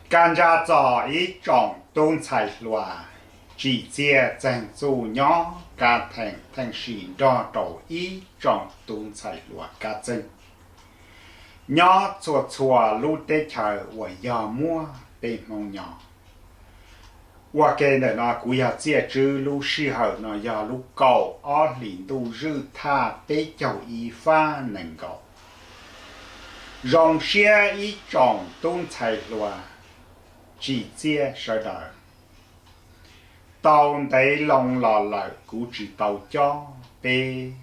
Kaj ntsa txog ib tsoom tub ntxhais hluas tsim txiaj txeeg txuj nyob Kab Theem Theej Sim nrog rau ib tsoom tub ntxhais hluas kab txeeg nyob txhua txhua lub teb chaws uas yog muaj peb Hmoob nyob. Ua ke ntawm no kuv yog Txiaj Tswb, lub sij hawm no yog lub kaum ob hlis ntuj zwj thaj peb caug ib fab nees nkaum. Zoo siab ib tsoom tub ntxhais hluas tsim txiaj sawv daws. Tau ntev loo los lawm kuv tsis tau cob peb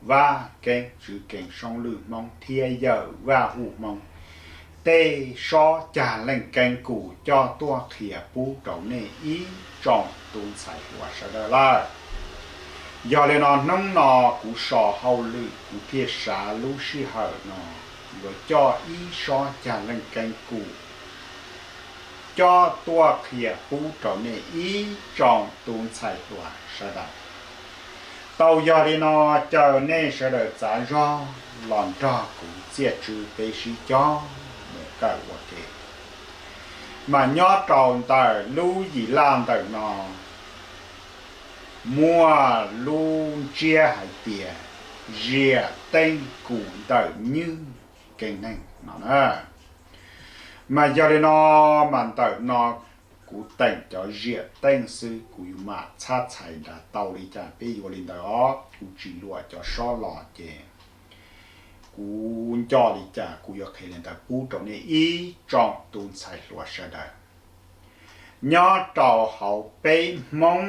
Vaj Keeb Tswv Kees Soob Lwj Hmoob thiab yawm Vaj Huj Hmoob tej sob cag leej keeb kum coj tuaj qhia pub rau nej ib tsoom tub ntxhais hluas sawv daws lawm. Yog li no hnub no kuv so hauj lwm kuv thiaj xav lub sij hawm no yuav coj ib sob cag leej keeb kum coj tuaj qhia pub rau nej ib tsoom tub ntxhais hluas sawv daws. Tau yog li no, caw nej sawv daws txav zog los nrog kuv Txiaj Tswb peb sib cog mus kawm ua ke. Mas nyob rau ntawm lub yim laj ntawm no muaj lub ntsiab hais tias ziam teej kum ntawm nywj keeb neeg no na. Mas yog li no, mas ntawm no kuv teem cov ziam teej xwb, kuv yuav mam txhab txhais nrad tau li cas peb yuav li ntawd os. Kuv tsis luam cov sob los ces kuv nco li cas kuv yuav qhia li ntawd pub rau nej ib tsoom tub ntxhais hluas sawv daws. Nyob rau hauv peb Hmoob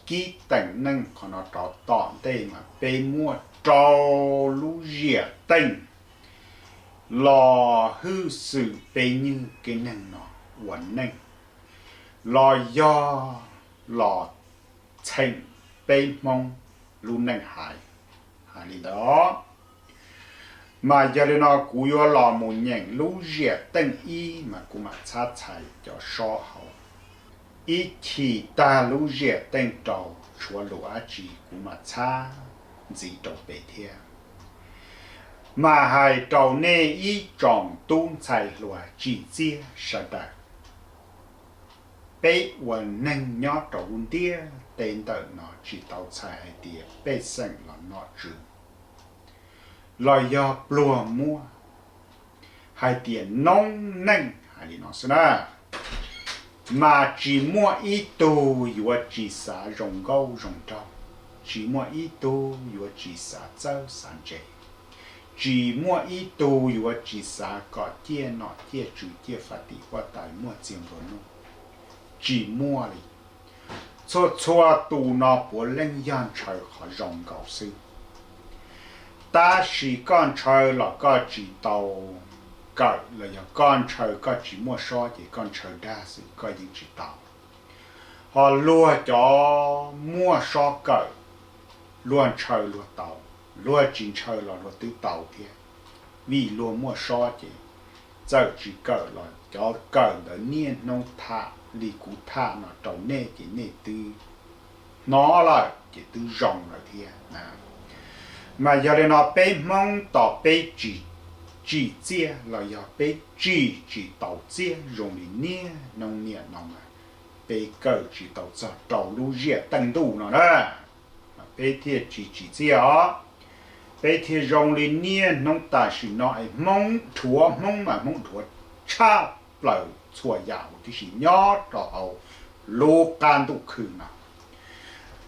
kib teem neej qhov no rov tom ntej mas peb muaj rau lub ziam teej los hwj xwm peb nywj keeb neeg no ua neej, los yog los txheem peb Hmoob lub neej hais, hais li ntawd os. Mas yog li no kuv yuav los mus nyeem lub ziam teej ib mas kuv mam txhab txhais cov sob hauv. Ib chim tag lub ziam teej rau tshuav lus dab tsi kuv mam txhab ntxiv rau pem thiab. Mas hais rau nej ib tsoom tub ntxhais hluas tsim txiaj sawv daws, peb ua neeg nyob rau lub ntiaj teb ntawm no tsis tau txhais hais tias pej xeem los nom tswv, los yog pluag muaj, hais tias noob neej hais li no xwb na, mas tsis muaj ib tug yuav tsis xav zoo nkauj zoo nraug, tsis muaj ib tug yuav tsis xav txawj xav ntse, tsis muaj ib tug yuav tsis xav kom ciaj nom ciaj tswv ciaj faj tim huab tais muaj txiag nplua nuj. Tsis muaj li. Txhua txhua tus no puav leej yog ntshaw qhov zoo nkaus xwb. Tab sis koj ntshaw los koj tsis tau kawm los yog koj ntshaw koj tsis muaj sob ces koj ntshaw dag xwb koj yeej tsis tau. Ho luag cov muaj sob kawm, luag ntshaw luag tau, luag tsis ntshaw los luag twb tau thiab. Vim luag muaj sob ces txawm tsis kawm los cov kawm ntawd niaj hnub tham li kuv tham no rau nej ces nej twb hnov lawm ces twb zoo lawm thiab. Mas yog li no peb Hmoob tos peb tsis tsim txiaj los yog peb tsim tsis tau txiaj zoo li niaj hnub niam no mas peb kawm tsis tau txog rau lub ziam teej ntuj no na, mas peb thiaj tsis tsim txiaj os. Peb thiaj zoo li niaj hnub tam sim no es Hmoob dhuav Hmoob mas Hmoob dhuav tshaj plaws txhua yam huv tib si nyob rau hauv lub qab ntuj khw no.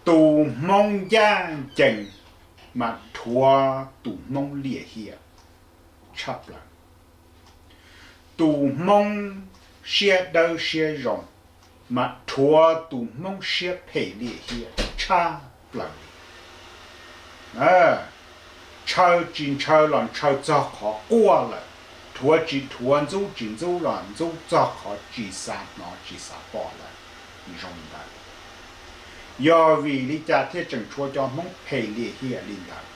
Tus Hmoob ncaj ncees mas dhuav tus Hmoob liam hiam tshaj plaws. Tus Hmoob siab dawb siab zoo mas dhuav tus Hmoob siab phem liam hiam tshaj plaws li. Ntshaw tsis ntshaw los ntshaw txog qhov quaj lawm, dhuav tsis dhuav ntxub tsis ntxub los ntxub txog qhov tsis xav hnov tsis xav pom lawm. Zoo li ntawd, yog vim li cas thiaj tseem tshuav cov Hmoob phem liam hiam li ntawd?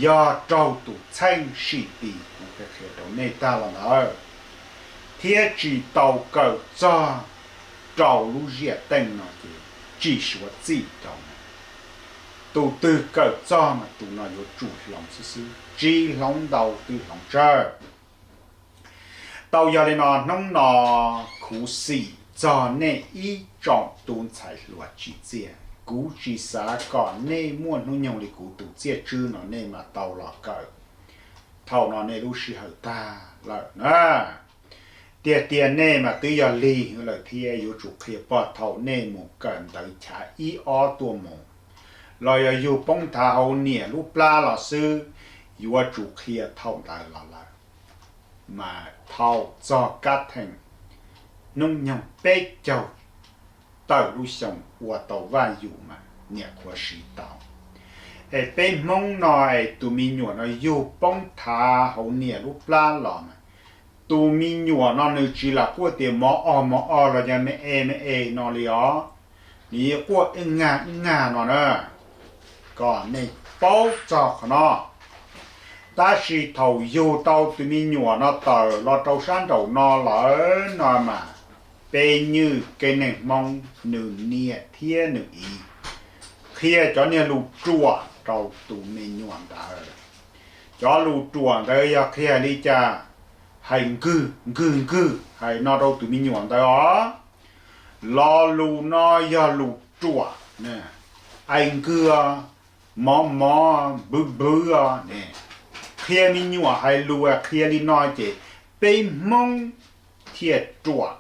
Yog raug tus txheej sim tis kuv qhia qhia rau nej tag los ntawd, thiab tsis tau kawm txog rau lub ziam teej no ces tsis suav txim rau. Tus twg kawm txog mas tus no yuav tsum hloov xwb xwb, tsis hloov ntau twb hloov tsawg. Tau yog li no hnub no khuv xim txog nej ib tsoom tub ntxhais hluas tsim txiaj, kuv tsis xav kom nej muaj hnub nyoog li kuv tus txiaj tswb no nej mam tau los kawm. Thaum no nej lub sij hawm tag lawm na. Tiag tiag nej mas twb yog lig lawm thiab yuav tsum qhia pog thaum nej mus kawm ntawv chav ib ob tuaj mus, los yog yug poob nthav hauv niam lub plab los xwb, yuav tsum qhia thaum ntawd los lawm. Mas thaum txog kab theem hnub nyoog peb caug tawm lub xyoo ua tau vaj yum mas niam qhuav siv tau. Es peb Hmoob no es tus me nyuam no yug poob nthav hauv niam lub plab los mas, tus me nyuam no nws tsis lam quaj tias mov o mov o los yog me e me e no li os, nws yeej quaj ib ngag ib ngag no na. Kom nej paub txog qhov no. Tab sis thaum yug tau tus me nyuam no tawm los rau sab nraum no lawm no mas, peb nywj kev neeg Hmoob nws niam thiab nws txiv qhia cov niag lus ruam rau tus me nyuam ntawd. Cov lus ruam ntawd yog qhia li cas? Hais nkawg nkawg nkawg hais no rau tus me nyuam ntawd os. Lo lus no yog lus ruam, ais nkawg, mov mov, npwv npwv, qhia me nyuam hais lus qhia li no ces peb Hmoob thiaj ruam.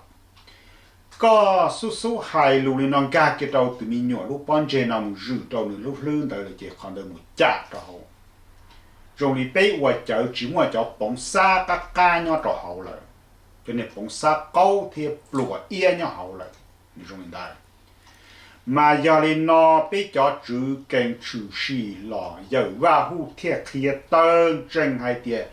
Koj xub xub hais lus li no nkag kiag rau tus me nyuam lub pob ntseg no mus zwm rau nws lub hlwb ntawd lawm ces qhov ntawd mus cam rau hauv. Zoo li peb ua cawv tsis muaj cov poov xab qab qab nyob rau hauv lawm, cov niag poov xab qaub thiab pluas iab nyob hauv lawm, zoo li ntawd. Mas yog li no peb cov tswv kees tshwm sim los Yawm Vaj Huj thiaj qhia tawg ntsees hais tias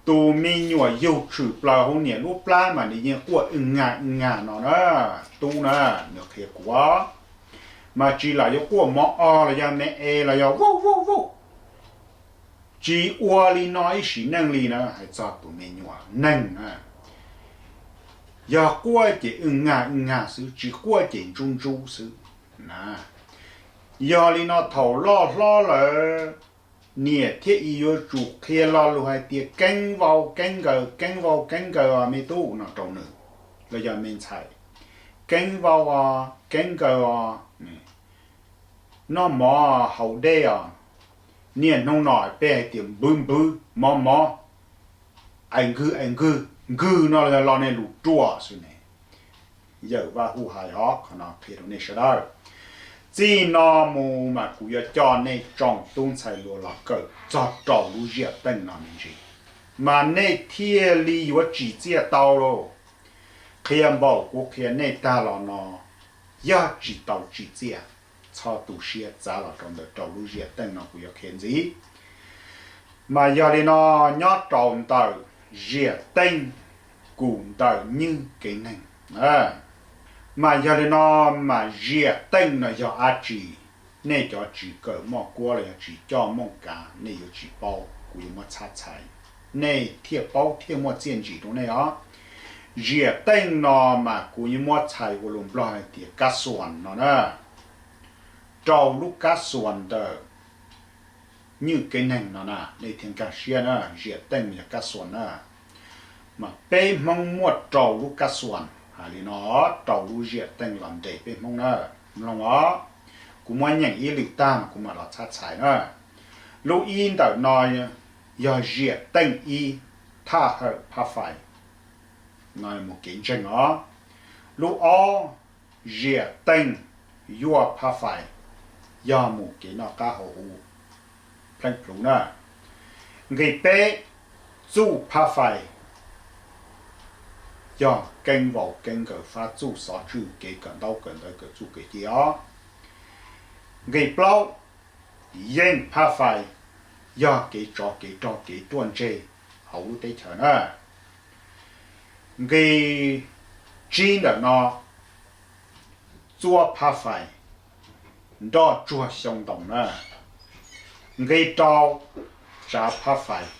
tus me nyuam yug tshwm plaws hauv niam lub plab mas nws yeej quaj ib ngag ib ngag no na, tub na, nws qhia kuv. Mas tsis lam yuav quaj mov o los yog me e los yog vauj vauj vauj, tsis ua li no ib sim neej li na, hais txog tus me nyuam neeg na. Yog quaj ces ib ngag ib ngag xwb, tsis quaj ces ntsub ntsub xwb. Yog li no thaum loj hlob lawm, niam thiab txiv yuav tsum qhia lo lus hais tias keeb vau keeb nkaws, keeb vau keeb nkaws os me tub no rau nws, los yog me ntxhais, keeb vau os, keeb nkaws os, noj mov haus dej os. Niaj hnub no peb hais tias npwv npwv, mov mov, ais nkawg ais nkawg, nkawg no los yog lo niag lus ruam xwb ne. Yawm Vaj Huj hais os, qhov no qhia rau nej sawv daws. Txij no mus mas kuv yuav coj nej tsoom tub ntxhais hluas los kawm txog rau lub ziam teej no me ntsis, mas nej thiaj li yuav tsim txiaj tau lauj. Qhia npaum kuv qhia nej tag los no, yog tsis tau tsim txiaj, txhob tu siab, txav los rau ntawm rau lub ziam teej no kuv yuav qhia ntxiv. Mas yog li no, nyob rau ntawm ziam teej, kuv ntawm nywj kev neeg. Mas yog li no, mas ziam teej no yog dab tsi? Nej cov tsis kawm moj kuab los yog tsis coj mooj kav nej yuav tsis paub, kuv yuav muab txhab txhais, nej thiaj paub thiaj muaj txiaj ntsig rau nej os. Ziam teej no mas kuv yuav muab txhais ua lus Nplog hais tias kab xuas no na. Rau lub kab xuas ntawm nywj kev neeg no na, nej thiaj nkag siab na, ziam teej yog kab xuas na. Mas peb Hmoob muaj rau lub kab xuas, hais li no, rau lub ziam teej los ntes peb Hmoob na. Mloog os, kuv muab nyeem ib lwm tag mas kuv mam los txhab txhais na. Lub ib ntawm no yog ziam teej ib, thaj hawm phab fais, no mus kev ntseeg os. Lub ob, ziam teej yuaj phab fais, yog mus kev noj qab haus huv pleeb pluv na. Nqe peb, txuj phab fais, yog keeb vau keeb nkaws fab txuj xov tswj kev kawm ntaub kawm ntawv kawm txuj kawm ci os. Nqe plaub, yeej phab fais, yog kev tsov kev rog kev ruaj ntseg hauv lub teb chaws na. Nqe tsib ntawm no, txuab phab fais, nroj tsuag xyoo ntoo na. Nqe rau, tsav phab fais,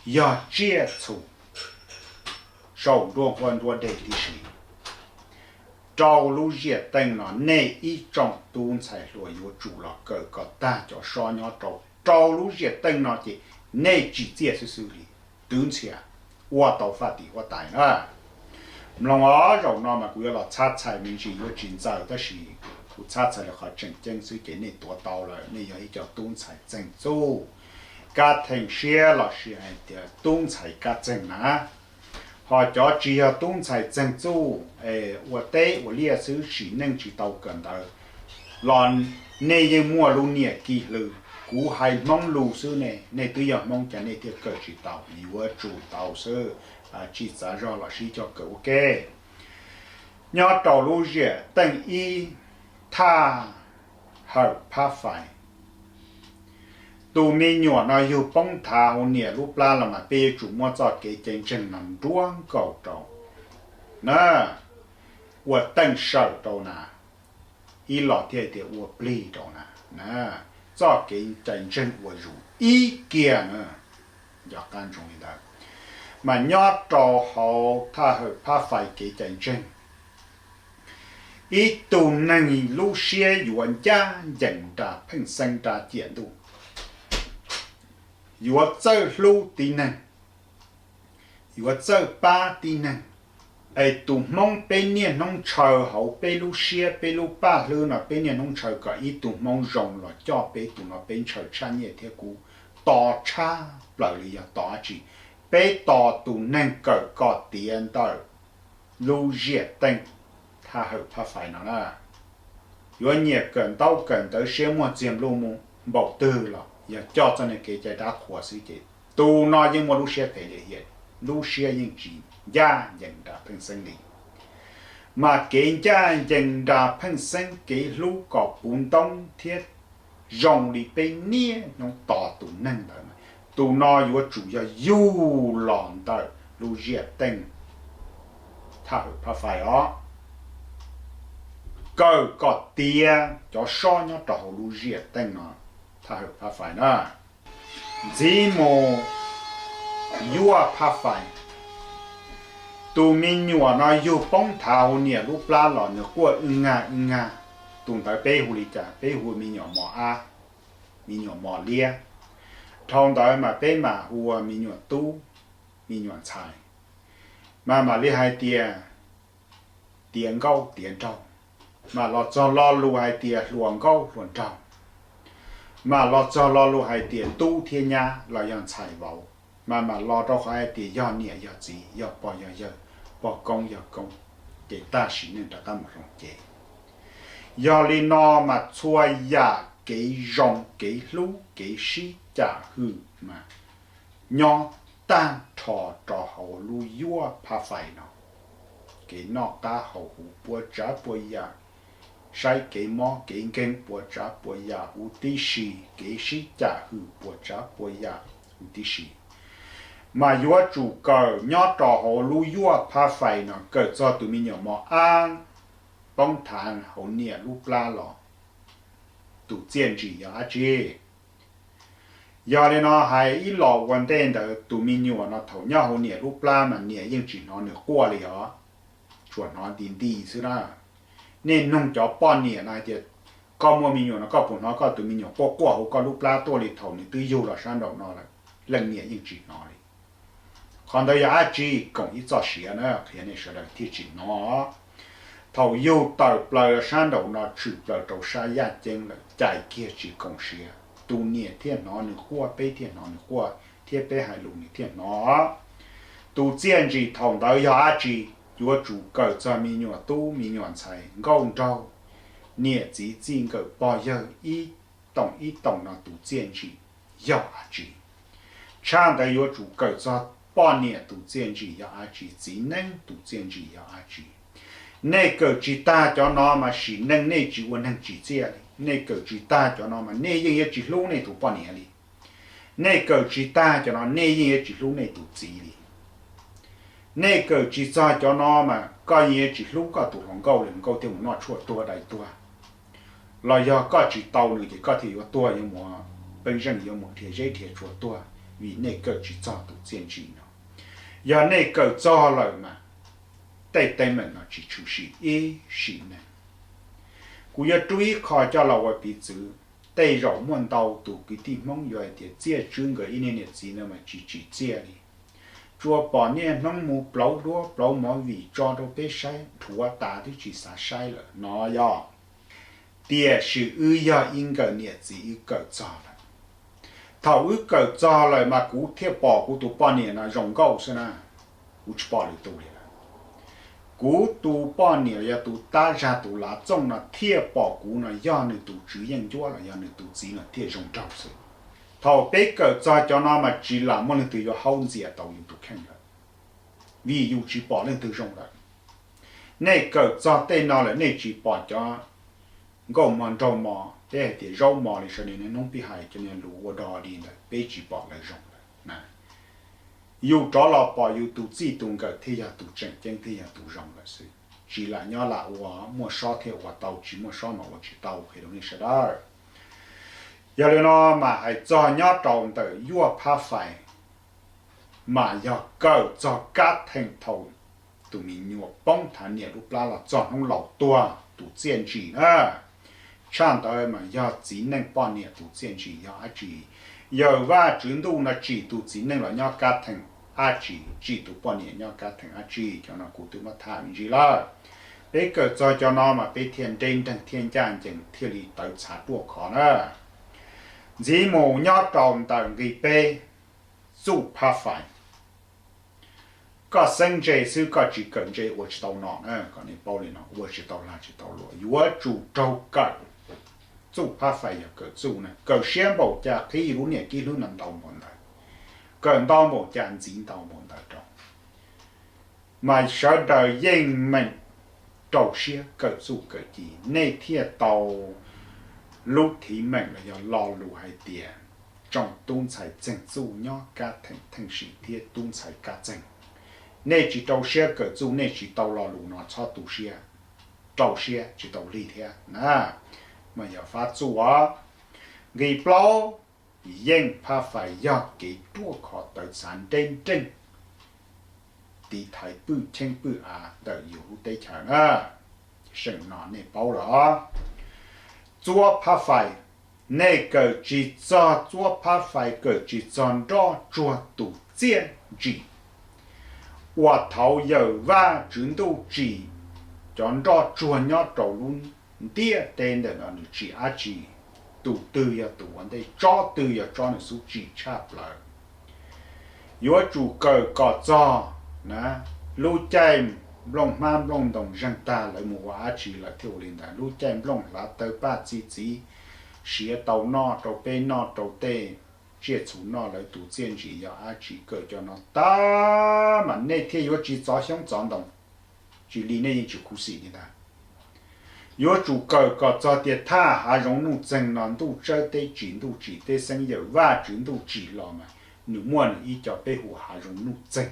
yog tsiaj txhu saum nruab huab nruab dej tib si. Rau lub ziam teej no nej ib tsoom tub ntxhais hluas yuav tsum los kawm kom tag cov sob nyob rau rau lub ziam teej no ces nej tsim txiaj xwb xwb li, twv ntxhias. ua tau faj tim huab tais na. Mloog os, zaum no mas kuv yuav los txhab txhais me ntsis yuav tsis ntxaws, tab sis kuv txhab txhais li qhov tseem ceeb xwb ces nej tuav tau lawm, nej yog ib co tub ntxhais txeeg txuj, kab theej siab los sis hais tias tub ntxhais kab txeeg na. Ho cov tsis yog tub ntxhais txeeg txuj es ua teb ua liaj xwb, sim neej tsis tau kawm ntawv los nej yeej muaj lub niam kiv hlwb. Kuv hais Hmoob lus xwb ne, nej twb yog Hmoob cas nej thiaj kawm tsis tau, yuav tsum tau xwb. Tsis txav zog los sib cog kawm ua ke. Nyob rau lub ziam teej ib, thaj hawm phab fais, tus me nyuam no yug poob thav hauv niam lub plab los mas peb yuav tsum muab txoj kev cai ntseeg no nruab nkaus rau na, ua teej sawm rau na, ib los thiaj tias ua plig rau na, txoj kev cai ntseeg ua zus ib kiag na. Nco qab ntsoov li ntawd, mas nyob rau hauv thaj hawm phab fais kev cai ntseeg, ib tug neeg lub siab yuav ncaj ncees nra pheej xeeb nra ciam ntuj, yuav txawj hlub tib neeg, yuav txawj pab tib neeg. Es tus Hmoob peb niaj hnub ntshaw hauv peb lub siab peb lub paj hlwb no, peb niaj hnub ntshaw kom ib tug Hmoob zoo los coj peb, tus no peb ntshaw tshaj nyiaj thiab kub, tos tshaj plaws li yog tos dab tsi? Peb tos tus neeg kawm kom tiav ntawm lub ziam teej thaj hawm phab fais no na. Yuav nyiam kawm ntaub kawm ntawv siab muaj txiag npluj npaum twg los yog coj txoj niag kev cai dab qhuas xwb ces tus no yeej muaj lub siab phem liam hiam, lub siab yeej tsis ncaj ncees nra pheej xeeb li. Mas kev ncaj ncees nra pheej xeeb, kev hlub kom puv ntoob thiab zoo li peb niaj hnub tos tus neeg ntawd, tus no yuav tsum yog yug los ntawm lub ziam teej thaj hawm phab fais os. Kawm kom tiav cov sob nyob rau hauv lub ziam teej no thaj hawm phab fais na. Ntxiv mus yuaj phab fais. Tus me nyuam no yug poob thav hauv niam lub plab los nws quaj wb nyag wb nyag. Tus ntawd peb hu li cas? Peb hu me nyuam mos ab, me nyuam mos liab. Dhau ntawd mas peb mam hu ua me nyuam tub, me nyuam ntxhais. Mas mam li hais tias tiav nkauj tiav nraug, mas los txog lo lus hais tias hluas nkauj hluas nraug, mas los txog lo lus hais tias tub thiab nyab los yog ntxhais vauv, mas mam los rau qhov hais tias yog niam yog txiv, yog pog yog yawg, pog koob yog koob, ces tag sim neej rov qab mus hloov cev. Yog li no mas txhua yam kev zoo kev hlub kev sib cam hwm mas nyob tag nrho rau hauv lub yuaj phab fais no. Kev noj qab haus huv puas tsav puas yam, saib kev mob kev nkeeg puas tsav puas yam huv tib si, kev sib cam hwm puas tsav puas yam huv tib si. Mas yuav tsum kawm nyob rau hauv lub yuaj phab fais no, kawm txog tus me nyuam mos ab poob thav hauv niam lub plab los, tus txiaj ntsig yog dab tsi? Yog li no hais ib los ua ntej ntawd, tus me nyuam no thaum nyob hauv niam lub plab mas niam yeej tsis hnov nws quaj li os, tsuas hnov nti nti xwb na. Nej noog cov poj niam no hais tias, koj muaj me nyuam no koj puas hnov koj tus me nyuam quaj quaj hauv koj lub plab tuaj li thaum nws twb yug los sab nraum no lawm? Leej niam yeej tsis hnov li. Qhov ntawd yog dab tsi? Koom ib txoj sia na, qhia nej sawv daws thiaj tsis hnov. Thaum yug tawm plaws sab nraum no tshwm plaws rau sab yaj ceeb lawm, cais kiag tsis koom sia, tus niam thiaj hnov nws quaj, peb thiaj hnov nws quaj, thiab peb hais lus nws thiaj hnov. Tus txiaj ntsig thaum ntawd yog dab tsi? Yuav tsum kawm txog me nyuam tub me nyuam ntxhais nkauj nraug, niam txiv txij nkawm pog yawg ib toom ib toom no tus txiaj ntsig yog dab tsi. Tshaj ntawd yuav tsum kawm txog poj niam tus txiaj ntsig yog dab tsi, txiv neeb tus txiaj ntsig yog dab tsi. Nej kawm tsis tag cov no mas sim neej nej tsis ua neeg tsim txiaj li. Nej kawm tsis tag cov no mas nej yeej yuav tsis hlub nej tus poj niam li. Nej kawm tsis tag cov no nej yeej yuav tsis hlub nej tus txiv li. Nej kawm tsis txog cov no mas koj yeej yuav tsis hlub koj tus hluas nkauj li, nkauj thiaj mus noj tshuaj tuag dai tuag. Los yog koj tsis tau nws ces koj thiaj yuav tuag, yuav mus pej zeej, yuav mus dhia zeb dhia tsua tuag, vim nej kawm tsis txog tus txiaj ntsig no. Yog nej kawm txog lawm mas tej teeb meem no tsis tshwm sim ib sim neej. Kuv yuav rub ib qho coj los ua piv txwv. Tej zaum muaj ntau tus kwv tij Hmoob yuav hais tias Txiaj Tswb nkawd ib niag niam txiv ntawd mas tsis tsim txiaj li. Tsuas pom niaj hnub mus plauv duab plauv movie tso rau peb saib, dhuav tas twb tsis xav saib lawm no yog. Tiam sis wb yog ib nkawm niam txiv wb kawm txog lawm. Thaum wb kawm txog lawm mas kuv thiaj pom kuv tus poj niam no zoo nkauj xwb na, kuv tsis pom lwm tus li lawm. Kuv tus poj niam yog tus tab zag tus lav txooj no thiaj pom kuv no yog nws tus tswv yeej ncuab los yog nws tus txiv no thiaj zoo nraug xwb. Thaum peb kawm txog cov no mas tsis lam muaj leej twg yuav haub ntxias tau yus tus kheej lawm, vim yus tsis pom leej twg zoo lawm. Nej kawm txog tej no lawm nej tsis pom cov nkauj mog nraug mos, peb hais tias zaub mos li sawv daws niaj hnub pib hais cov niag lus ua dog li ntawd, peb tsis pom lawv zoo lawm. Yus rov los pom yus tus txij tus nkawm thiaj yog tus tseem ceeb thiaj yog tus zoo lawm xwb, tsis lam nyob lam ua muaj sob thiaj ua tau, tsis muaj sob mas ua tsis tau, qhia rau nej sawv daws. Yog li no mas hais txog nyob rau ntawm Yuaj Phab Fais mas yog kawm txog kab theem thaum tus me nyuam poob thav niam lub plab los txog hnub laus tuag tus txiaj ntsim na. Tshaj ntawd mas yog txiv neej poj niam tus txiaj ntsim yog dab tsi, Yawm Vaj Tswv Ntuj no tsim tus txiv neej los nyob kab theem dab tsi, tsim tus poj niam nyob kab theem dab tsi, cov no kuv twb muab tham me ntsis lawm. Peb kawm txog cov no mas peb thiaj nreb nreeg thiaj ncaj ncees thiaj li tawv txhav ruaj khov na. Ntxiv mus nyob rau ntawm nqi peb, Txuj Phab Fais. Koj xeeb ntse xwb koj tsis kawm ntse ua tsis tau nom na, kom nej paub li no, ua tsis tau lag tsis tau luam, yuav tsum raug kawm. Txuj Phab Fais yog kawm txuj na, kawm siab npaum cas qhib lub niam kib hlwb no ntau npaum ntawd, kawm ntau npaum cas ntxiv ntau npaum ntawd rau. Mas sawv daws yeej meem rau siab kawm txuj kawm ci nej thiaj tau lub thiv meem los yog lo lus hais tias tsoom tub ntxhais txeeg txuj nyob kab theem theej sim thiab tub ntxhais kab txeeg. Nej tsis rau siab kawm txuj nej tsis tau lo lus no txhob tu siab, rau siab tsis tau lig thiab na. Mas yog fab txuj os. Nqi plaub, Yeej Phab Fais yog kev ruaj khov tawv txhav nreb nreej tiv thaiv pwj cheeb pwj av ntawm yus lub teb chaws na. Seem no nej paub lawm os. Txuab Phab Fais, nej kawm tsis txog Txuab Phab Fais, kawm tsis txog nroj tsuag tus txiaj ntsim uas thaud Yawm Vaj Tswv Ntuj tsim cov nroj tsuag nyob rau lub ntiaj teb ntawm no nws tsim dab tsi, tus twg yog tus ua ntej, tsob twg yog tsob nws xub tsim tshaj plaws. Yuav tsum kawm kom txog na, lub caij nplooj hmab nplooj ntoos zeeg tag lawv mus ua dab tsi lawm thiaj ua li ntawd. Lub caij nplooj hlav tawg paj txi txiv siav tau noj rau peb noj rau tej tsiaj txhu noj lawv tus txiaj ntsim yog dab tsi, kawm cov no tag mas nej thiaj yuav tsis txov xyoob txov ntoo, tsis li nej yeej tsis khuv xim li ntag. Yuav tsum kawm kom txog tias thaj hav zoov nuj txeeg no ntuj tsawb teb tsim ntuj tsim teb xeeb Yawm Vaj Tswv Ntuj tsim los mas nws muaj nws ib co peb hu hav zoov nuj txeeg.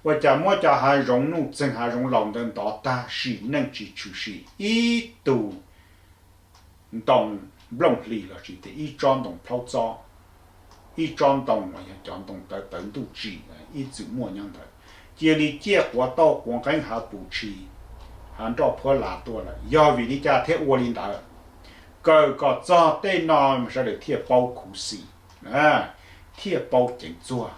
Ua cas muab cov hav zoov nuj txeeg hav zoov laus ntawd ntov tag sim neej tsis tshwm sim ib tug ntoo nplooj hlis los sis tias ib tsob ntoo plhaub txob, ib tsob ntoo uas yog cov ntoo tawv tawv ntuj tsim ib txwm muaj nyob ntawd, cia li ciaj quav tauj quav nqeeb hav pus tshis, hav nroj phuab las tuaj lawm. Yog vim li cas thiaj ua li ntawd? Kawm kom txog tej no sawv daws thiaj paub khuv xim, thiaj paub ceev txuag.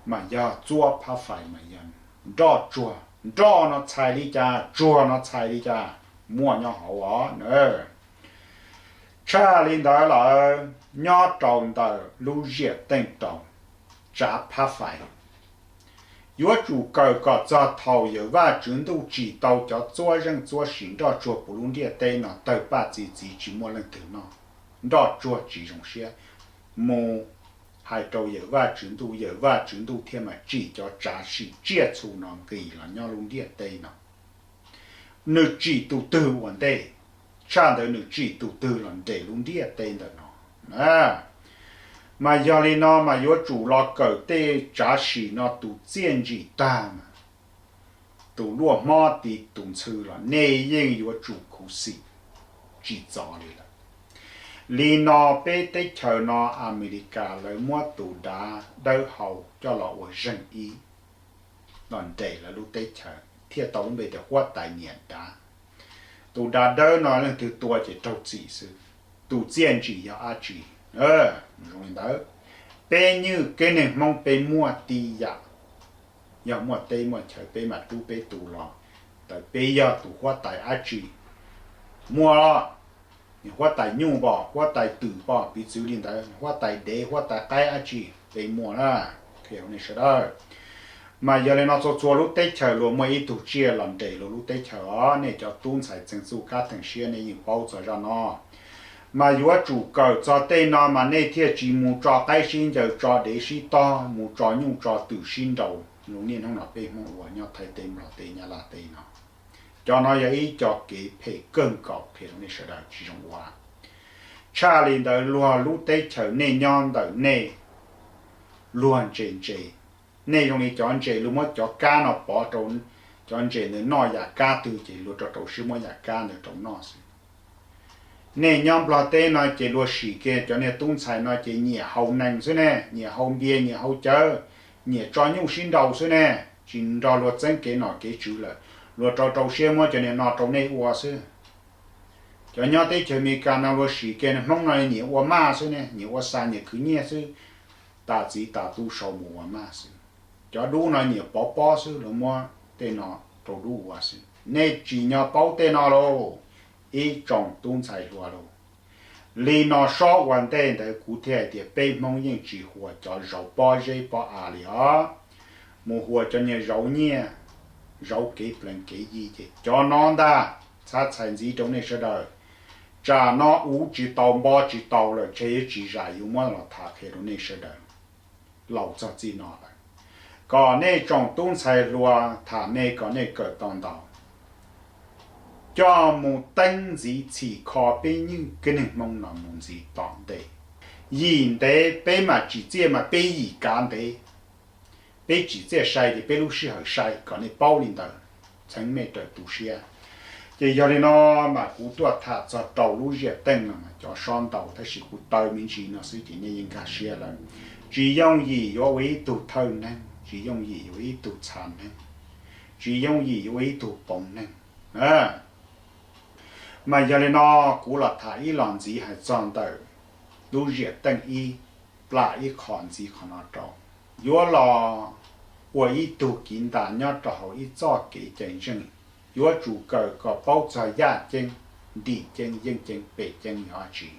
Mas yog Txuab Phab Fais mas yog nroj tsuag, nroj no txhais li cas, tsuag no txhais li cas, muaj nyob hauv os. Tshaj li ntawd lawm, nyob rau ntawm lub ziam teej rau Tsav Phab Fais, yuav tsum kawm kom txog thaum Yawm Vaj Tswv Ntuj tsim tau cov txuab zeej txuab sim nroj tsuag puv lub ntiaj teb no tawg paj txi txiv tsis muaj leej twg noj, nroj tsuag tsis zoo siab, mus hais rau Yawm Vaj Tswv Ntuj, Yawm Vaj Tswv Ntuj thiaj mam tsim cov tsav sim tsiaj txhu no nqis los nyob lub ntiaj teb no. Nws tsim tus twg ua ntej, tshaj ntawd nws tsim tus twg los nres lub ntiaj teb ntawm no. Mas yog li no mas yuav tsum los kawm tej tsav sim no tus txiaj ntsim tag mas tus luaj hmob ti tus ntxhw los nej yeej yuav tsum khuv xim tsis txov li lawm. Li no peb teb chaws no Amelikas lawv muab tus dav dawb hau coj los ua zeeg ib los nres lawv lub teb chaws thiaj tau lub npe tias huab tais niam dav. Tus dav dawb no leej twg tua ces raug txim xwb. Tus txiaj ntsim yog dab tsi? Zoo li ntawd, Peb nywj kev neeg Hmoob peb muaj tib yam, yog muaj teb muaj chaw peb mam rub peb tus los, tawm peb yog tus huab tais dab tsi, muaj los, huab tais nyuj pom, huab tais twm pom, piv txwv li ntawd, huab tais dev huab tais qaib dab tsi peb muaj na, qhia rau nej sawv daws. Mas yog li no txhua txhua lub teb chaws luag muaj ib tug tsiaj los nres luag lub teb chaws os, nej cov tub ntxhais txheej txuj kab theej siab nej yeej paub txog zaj no. Mas yuav tsum kawm txog tej no mas nej thiaj tsis mus tso qaib sib ncaws, tso dev sib tog, mus tso nyuj tso twm sib nraus zoo niaj hnub no peb Hmoob ua nyob Thaib teb Nplog teb Nyab Laj teb no. Cov no yog ib co kev phem kawg nkaus qhia rau nej sawv daws tsis zoo ua. Tshaj li ntawd luag lub teb chaws nej nyob ntawm nej, luag ntses ntses, nej zoo li cov ntses luag muab cov kab no pov rau, cov ntses ntawd noj yam kab twg ces luag rau rau siab muab yam kab ntawd rau noj xwb. Nej nyob Nplog teb no ces luag sim kiag cov niag tub ntxhais no ces nyiam haus nees xwb ne, nyiam haus npias nyiam haus cawv, nyiam tso nyuj sib nraus xwb ne, tsis nrog luag txeeb kev nom kev tswv lawm, luag rau rau siab muab cov niag no rau nej ua xwb. Cov nyob teb chaws Amelikas no luag sim kiag Hmoob no nyiam ua maj xwb ne, nyiam ua xa nyiam khwv nyiaj xwb, tas txiv tas tub sau mus ua maj xwb. Cov dub no nyiam pov pob xwb, luag muab tej no rau dub ua xwb. Nej tsim nyog paub tej no lauj, ib tsoom tub ntxhais hluas lauj. Li no sob ua ntej ntawd kuv thiaj hais tias peb Hmoob yeej tsis huas cov zauv pob zeb pob av li os, mus huas cov niag zauv nyiaj, zauv kev plees kev yi ces cov no ntag. Txhab txhais ntxiv rau nej sawv daws, tsam no uv tsis tau npo tsis tau lawm, ntshe yuav tsis zam yuav muab los tham qhia rau nej sawv daws. Laus txog txij no lawm, kom nej tsoom tub ntxhais hluas tham me kom nej kawm tau ntau, coj mus teeb ntxiv txhim kho peb nywj kev neeg Hmoob no mus ntxiv tom ntej. Yim ntev peb mam tsim txiaj mas peb yim kav ntev, peb tsim txiaj sai ces peb lub sij hawm sai, kom nej paub li ntawd, txheev mej raws tu siab. Ces yog li no mas kuv tuaj tham txog rau lub ziam teej no mas cov sob ntau tab sis kuv taw me ntsis no xwb ces nej yeej nkag siab lawm. Tsis yooj yim yuav ua ib tug thawj neeg, tsis yooj yim yuav ua ib tug txha neeg, tsis yooj yim yuav ua ib tug poov neeg. Mas yog li no kuv los tham ib los ntxiv hais txog ntawm lub ziam teej ib, plam ib qho ntxiv qhov no rau. Yuav los ua ib tug kiv ntas nyob rau hauv ib txoj kev cai ntseeg, yuav tsum kawm kom paub txog yaj ceeb, ntim ceeb, yeej ceeb, pem ceeb yog dab tsi,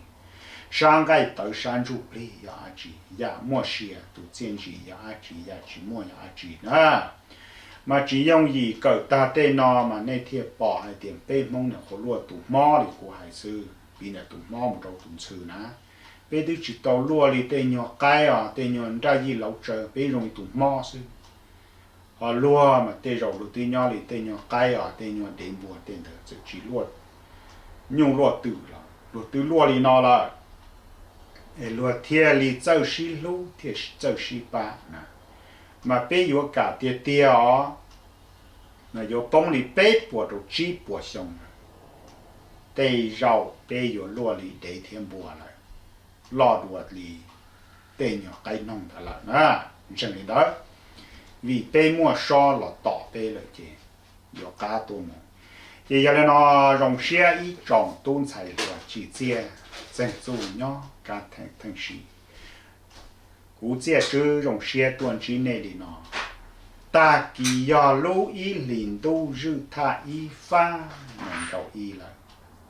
sab nqaij tawv sab ntsuj plig yog dab tsi, yam muaj sia tus txiaj ntsim yog dab tsi, yam tsis muaj yog dab tsi na. Mas tsis yooj yim kawm tag tej no mas nej thiaj pom hais tias peb Hmoob niam qhuav luaj tus hmob li kuv hais xwb, piv ntawm tus hmob mus rau tus ntxhw na. Peb twb tsis tau luaj li tej nyuag qaib os, tej nyuag nraj yij lauv tsaws, peb zoo li tus hmob xwb. Ho luag mas tej zaum luag twb nyob li tej nyuag qaib os, tej nyuag dev npua tej ntawd txawm tsis luaj nyuj luaj twm los luag twb luaj li no lawm, es luag thiaj li txawj sib hlub thiaj txawj sib pab na. Mas peb yuav kam tiag tiag os, mas yuav poob li peb puas rau tsib puas xyoo, tej zaum peb yuav luaj li dev thiab npua lawm, loj dua li tej nyuag qaib noog ntawd lawm na. Ntseeg li ntawd, vim peb muaj sob los tom peb lawm ces yuav qab tuaj mus. Ces yog li no, zoo siab ib tsoom tub ntxhais hluas tsim txiaj txeeg txuj nyob kab theej sib. Kuv Txiaj Tswb zoo siab tuaj ntsib nej li no. Tag kis yog lub ib hlis ntuj zwj thaj ib fab nees nkaum ib lawm.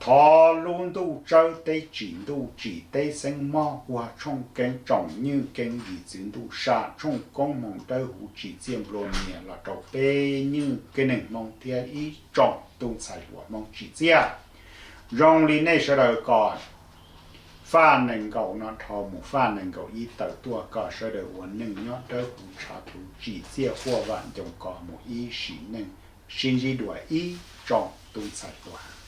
Thov lub ntuj tsawb teb tsim ntuj tsim teb xeeb mob, ua tshooj keeb tsoom nywj keeb yim txwv ntuj, sam tshooj koob hmoov dawb huv tsim txiaj nplua mias los rau peb nywj keeb neeg Hmoob thiab ib tsoom tub ntxhais hluas Hmoob tsim txiaj. Zoo li nej sawv daws kom faj nees nkaum no dhau mus faj nees nkaum ib tawm tuaj, kom sawv daws ua neej nyob dawb huv tshav plhuav tsim txiaj huaj vam ncoo kos mus ib sim neej. Sib ntsib dua ib tsoom tub ntxhais hluas.